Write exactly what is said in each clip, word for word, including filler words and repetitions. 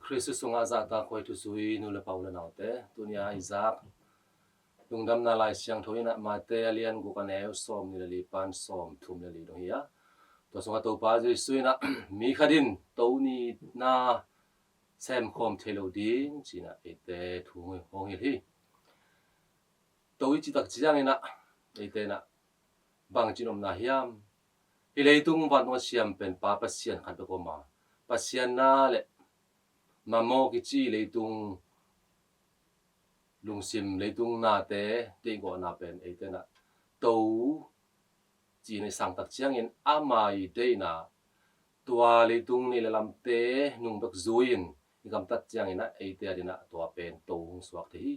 Khristu sungah zahtak huai thuzui nu le pa u le naute, tuni-a i zak Lungdamna Lai Siangtho in ah Mate a lian guk a neu sawmnih le li pan sawmthum le li dong hi a, tua sungah Topa Jesu in ah mi khat in to nihna semkhawm thei lo ding ci-in ah eite thu hong hilh hi. To i cih tak ciangin ah eite in ah bangci in omna hiam? Hih leitung vantung a siam pen Pa Pasian khat bek om a, Pasian na le Mamawh kici leitung lungsim, leitung nate deihgawhna pen eite in ah to ci-in i sang tak ciangin ama i deihna, tua leitung neih le lamte nung bek zui-in i gamtat ciangin ah eite adingin ah tua pen to hong suak thei hi.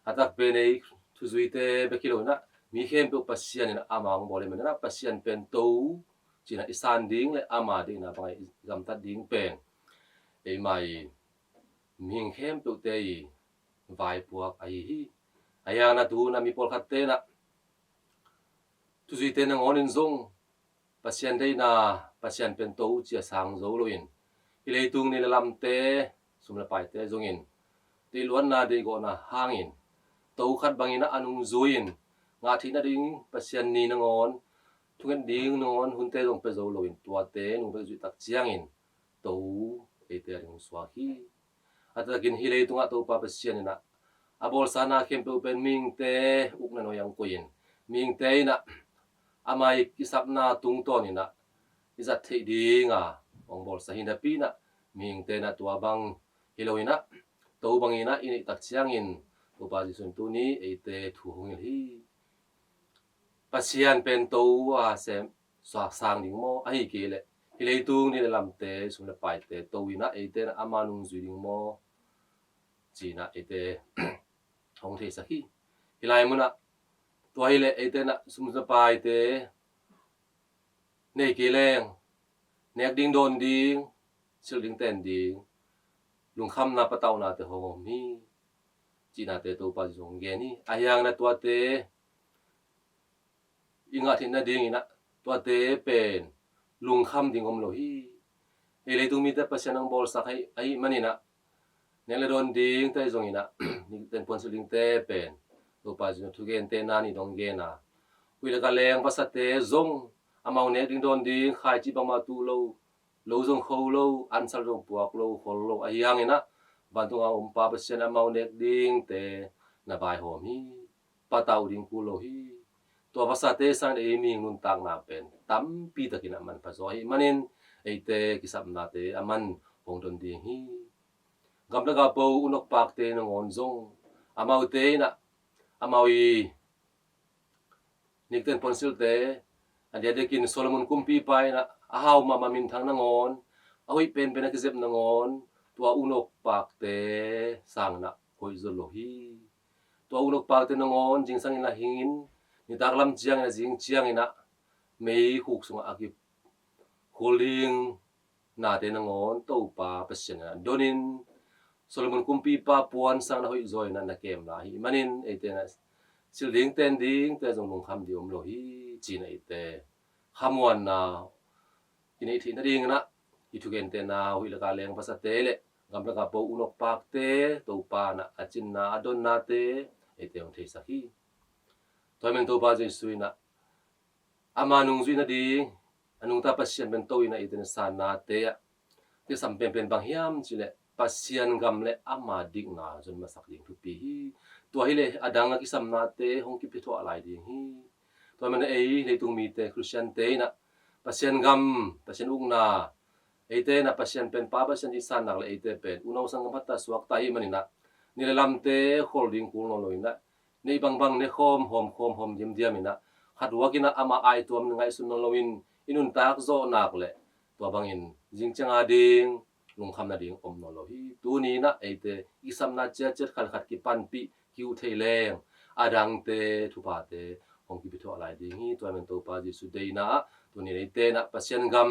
A tak pen ei thuzuite bek hi lo in ah mi khempeuh Pasian in ama hong bawl ahih manin ah Pasian pen to ci-in ah i san ding le ama deihna bangin i gamtat ding pen eima i mihing khempeuhte i vaipuak ahi hi. Ahi hangin ah tu hun ah mi pawlkhatte in ah thuzuite nangawn in zong Pasian deihna, Pasian pen to ci-a sang zo loin, hih leitung neih le lamte, sum le paite zongin deihluatna, deihgawhna hangin to khat bangin ah a nungzui-in ngah theih nading Pasian ni nangawn, thunget ding nangawn hunte zong pia zo loin tuate nung bek zuih tak ciangin to eite ading hong suak hi. A taktakin hih leitungah Topa Pasian in ah a bawlsa na khempeuh pen mihingte ukna nuai-ah hong koih in, mihingte in ah ama i kisapna tungtawn in ah i zat theih dinga hong bawlsa hi napi in ah mihingte in ah tua bang hi lo in ah to bangin ah i neih tak ciangin Topa Jesu in tuni eite thu hong hilh hi. Pasian pen to a sem, suak sang ding maw, ahi kei leh hih leitung neih le lamte, sum le paite to in ah eite in ah ama nungzui ding maw ci-in ah eite hong theisak hi. Hih lai munah tua hi leh eite in ah sum le paite nei kei leng nek ding, dawn ding, silh ding, ten ding, lungkhamna, patauhnate hong om hi cihnate Topa Jesu hong gen hi. Ahi hangin ah tuate i ngah theih nadingin ah tuate pen lungkham ding om lo hi. Hih leitung mite Pasian hong bawlsak ahi, ahih manin ah nek le dawn dingte zongin ah nikten puansilh dingte pen Topa Jesu thugentehna nih dong gen a, huih le ka leng vasate zong amau nek ding dawn ding khaici bangmah tuh lo, lo zong kho lo, ansal zong puak lo, khol lo, ahi hangin ah vantunga om Pa Pasian amau nek dingte na vaihawm hi, patauh ding kul lo hi. Tua vasate sangin ei mihing nuntakna pen tampi takin ah manpha zaw ahih manin eite kisapnate aman hong don ding hi. Gamlak a po unok pakte nangawn zong amaute in ah amau i nikten puansilhte, a diakdiakin Solomon kumpipa in ah a hau mahmah minthang nangawn, a hoih penpen a kizep nangawn tua unok pakte sangin ah hoih zaw lo hi. Tua unok pakte nangawn zingsangin a hingin, nitak lam ciangin a zing ciangin ah meikhuk sungah a kikhul ding nate nangawn Topa Pasian in ah donin, Solomon kumpipa puan sangin a hoih zaw in ah na kem lai ahih manin eite in ah silh ding, ten dingte zong lungkham ding om lo hi ci-in ah eite khamuanna i neih theih nadingin ah hih thugentehna huih le ka leng vasate le gamlak a po unok pakte Topa in ah a cinna, a donnate eite hong theisak hi. Tua ahih manin Topa Jesu in ah ama nungzui nading, a nungta Pasian pen to in ah eite in a sannate ah kisam penpen bang hiam cih leh Pasian gam le ama dikna zon masak ding thupi hi. Tua hi leh a dang a kisamnate hong kipia thuah lai ding hi. Tua ahih manin ei leitung mite, Khristiante in ah Pasian gam, Pasian ukna, eite in ah Pasian pen Pa Pasian i san nak leh eite pen unau sanggam khat a suakta ahih manin ah neih le lamte khol ding kul nawn lo in ah neih bangbang ne khawm, hawm khawm, hawm diamdiam in ah khat vuak in ah amah aituam ngaihsun nawn loin i nuntak zawh nak leh tua bangin zing ciang a ding lungkham nading om nawn lo hi. Tuni in ah eite i kisapna ciatciat khat le khat kipanpih, ki-uh thei leng a dangte thuphate hong kipia thuah lai ding hi. Tua ahih manin Topa Jesu deihna ah tuni in eite in ah Pasian gam,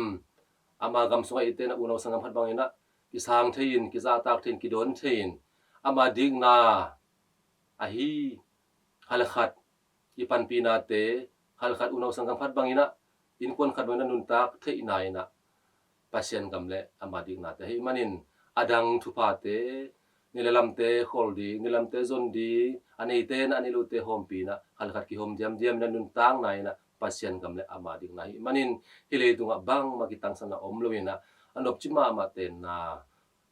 ama gam sungah eite in ah unau sanggam khat bangin ah kisang thei-in, kizahtak thei-in, kidawn thei-in, ama dikna ahi khat le khat kipanpihnate, khat le khat unau sanggam khat bangin ah, innkuan khat bangin ah nuntak theihna in ah Pasian gam le ama diknate ahih manin a dang thuphate, ni le lamte khol ding, ni lamte zon ding, a neite in a nei lote hawmpi in ah, khat le khat kihawm diamdiam in ah, nuntakna in ah Pasian gam le ama dikna ahih manin, hih leitungah bangmah kitangsakna om lo in ah, a nopci mahmah tenna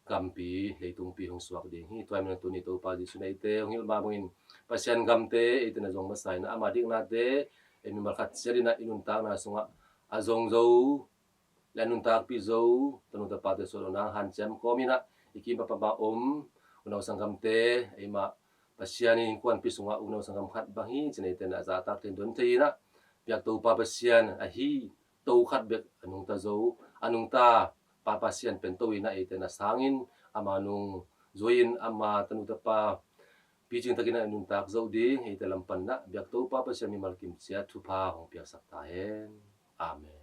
gampi, leitungpi hong suak ding hi. Tua ahih manin tuni Topa Jesuh in eite hong hilh mah bangin, Pasian gamte eite in ah zong masa in ah, ama diknate ei mimal khat ciat in ah i nuntakna sungah a zong zo le a nuntakpih zo tanu tapate suah lo nang hanciam kawm in ah, i kim papa om unau sanggamte, eimah Pasian in innkuanpih sungah unau sanggam khat bang hi ci-in eite in ah zahtakte in don thei in ah, biak Topa Pasian ahi To khat bek a nungta zo, a nungta Pa Pasian pen To in ah eite in ah sang in, ama nung zui in, ama tanu tapa picing takin ah nuntak zo ding, eite lam pan in ah biak Topa Pasian mimal kim ciat thupha hong piaksak ta hen. Amen.